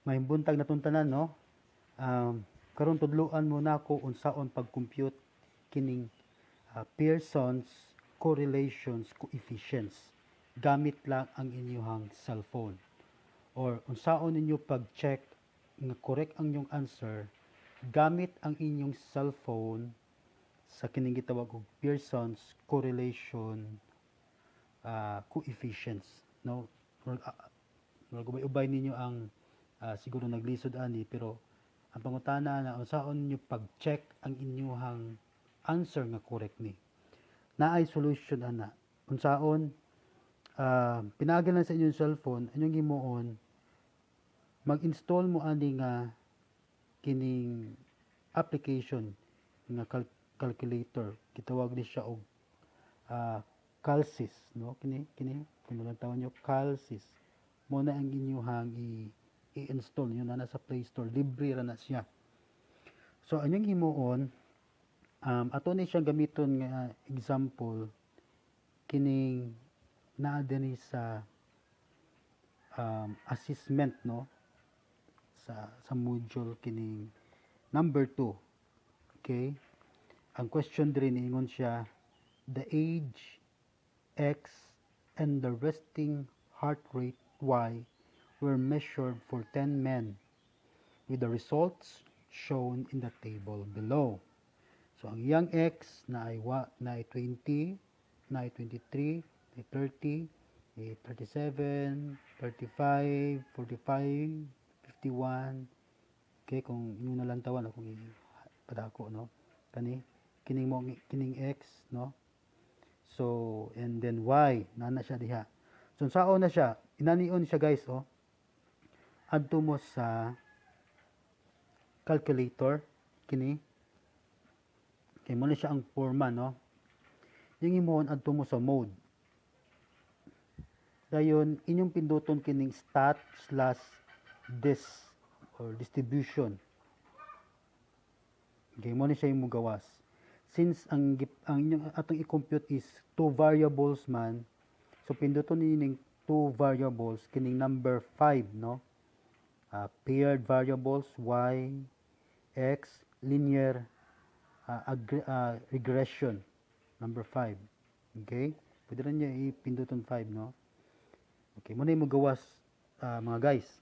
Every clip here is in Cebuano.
Maayong buntag natong tanan, no? Karon tudloan mo nako unsaon pag-compute kining Pearson's correlations coefficients gamit lang ang inyong cellphone or unsaon ninyo pag-check nga correct ang inyong answer gamit ang inyong cellphone sa kining gitawag og Pearson's correlation coefficients, no? Murag ubay-ubay ninyo ang siguro naglisod ani, pero ang pangutana na unsaon ninyo pag-check ang inyong answer nga correct ni. Naay solution ana. Unsaon? Pinaagi lang sa inyong cellphone, inyong himuon, mag-install mo ani nga kining application nga calculator. Gitawag ni siya og Calsys, no? Kini kung nalantawan nyo, Calsys. Mo na ang inyong i-install niyo na sa Play Store, libre ra na siya. So anyong himuon, ato ni siyang gamiton nga example kining naa dinhi sa assessment, no, sa module kining number 2. Okay, ang question diri, niingon siya, "The age X and the resting heart rate Y were measured for 10 men with the results shown in the table below." So ang iyang X na ay wa, na ay 20, na ay 23, na ay 30, ay 37, 35, 45, 51. Okay, kung inyo nalantawan akong ipadako, no? Kani kining mo kining X, no? So and then Y na siya diha. So unsaon na siya? Inanion siya, guys, oh. Adto mo sa calculator kini. Kay mo na siya ang forma, no? Yung imong adto mo sa mode. Dayon inyong pinduton kining stat/dis or distribution. Okay, mo ni siya yung mugawas. Since ang inyong atong i-compute is two variables man, so pinduton ninyo ning two variables kining number 5, no? Paired variables y, x, linear regression number 5. Okay? Pwede rin niya ipinduton 5, no? Okay, mo na yung magawas, mga guys.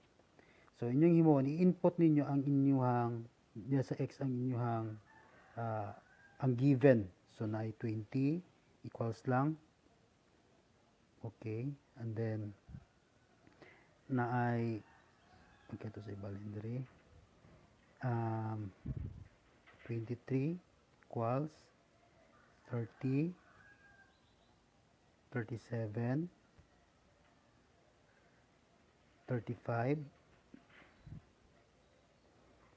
So inyong himuon, i-input ninyo ang inyong diya sa x, ang inyong ang given. So na ay 20 equals lang. Okay, and then na ay, okay to sa ibalhin diri. 23 equals 30, 37, 35,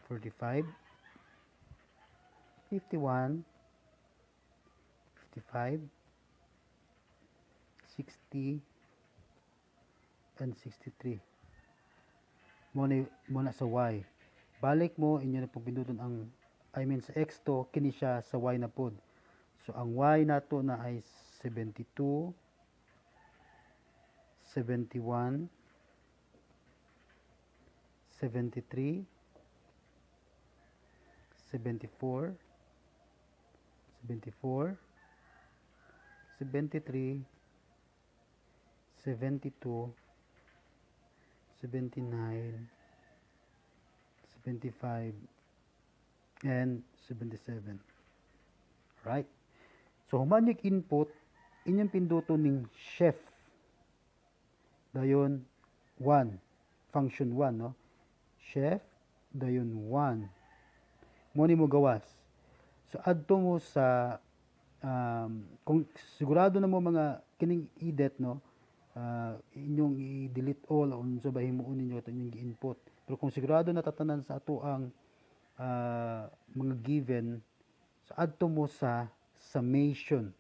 45, 51, 55, 60, and 63. Mo na sa Y. Balik mo, inyo na pong pinduton ang, I mean, sa X to, kini siya sa Y na pod. So ang Y nato na ay 72, 71, 73, 74, 74, 73, 72, 79, 75, and 77. Right? So, human yung input, inyong pinduto ning shift. Dayon, 1. Function 1, no? Shift, dayon 1. Mo ni mo gawas. So, adto mo sa, kung sigurado na mo mga kining edit, no? Inyong i-delete all o unsa ba himuon ninyo ito inyong gi-input. Pero kung sigurado na tatanan sa ato ang mga given, so adto mo sa summation.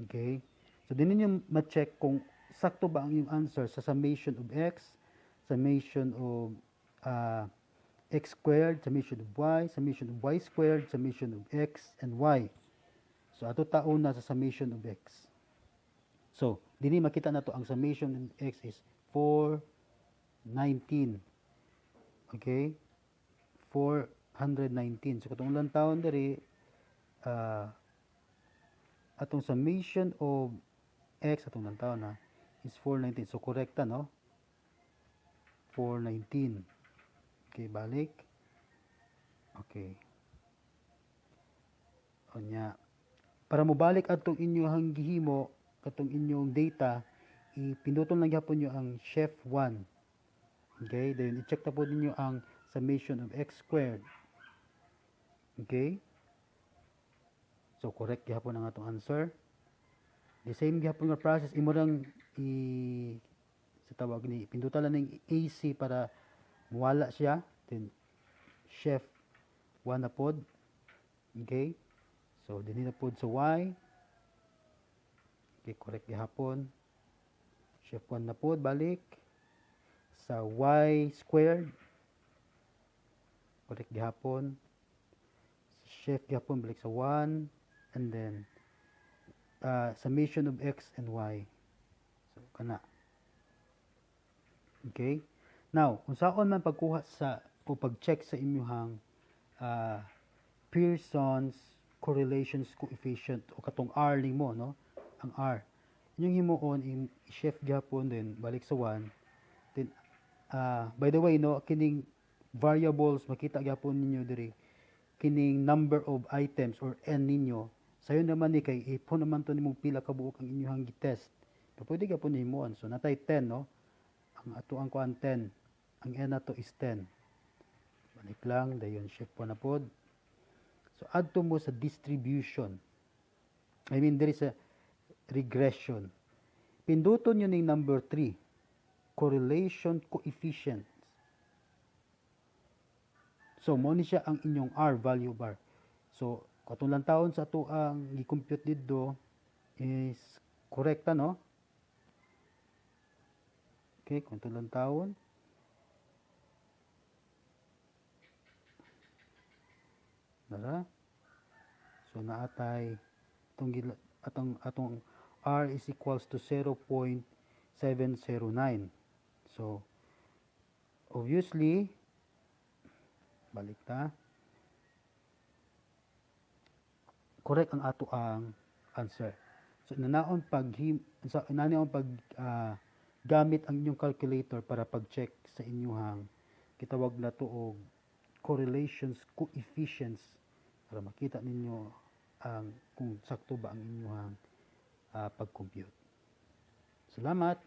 Okay? So din ninyo ma-check kung sakto ba ang iyong answer sa summation of x, summation of x squared, summation of y, summation of y squared, summation of x and y. So ato taon na sa summation of x. So, dinhi makita na to ang summation of x is 419. Okay? 419. So katong lantawon diri, atong summation of x atong lantawon na is 419. So correcta, no? 419. Okay, balik. Okay. Unya, para mobalik atong inyong gihimo katong inyong data, ipinduton lang gyapon nyo ang shift 1. Okay, then i-check na po ninyo ang summation of x squared. Okay? So correct gyapon ang atong answer. The same gyapon nga process, imo lang i sa tawag ni pindutan lang ning AC para muwala siya, then shift 1 na pod. Okay? So dinhi na pod sa y. Okay, correct gihapon. Shift 1 na pod, balik sa y squared. Correct gihapon. Shift gihapon, balik sa 1, and then summation of x and y. So kana. Okay? Now, unsaon man pagkuha sa o pag-check sa inyong Pearson's correlations coefficient o katong R nimo, no? Ang R. Inyong himuon, i-shift gyapon, then balik sa 1. Then by the way, no, kining variables makita gyapon ninyo diri, kining number of items or n ninyo, sayo naman ni kay ipon naman to nimong pila ka buok ang inyong gi-test. Pero pwede gyapon himuon. So natay 10, no? Ang ato ang kuan 10. Ang n nato is 10. Balik lang, dayon shift 1 na pod. So adto mo sa distribution. I mean, there is a regression. Pinduton nyo ning number 3, correlation coefficients. So mo ni siya ang inyong R value bar. So katong lantawon sa ato ang gi-compute didto is correcta, no? Okay, kung itong lantawon. Dara. So naatay itong atong R is equals to 0.709. So obviously balik ta. Correct ang ato ang answer. So inanaon pag sa inanaon pag gamit ang inyong calculator para pag-check sa inyong gitawag na to og correlations coefficients para makita ninyo ang kung sakto ba ang inyong pag-compute. Salamat.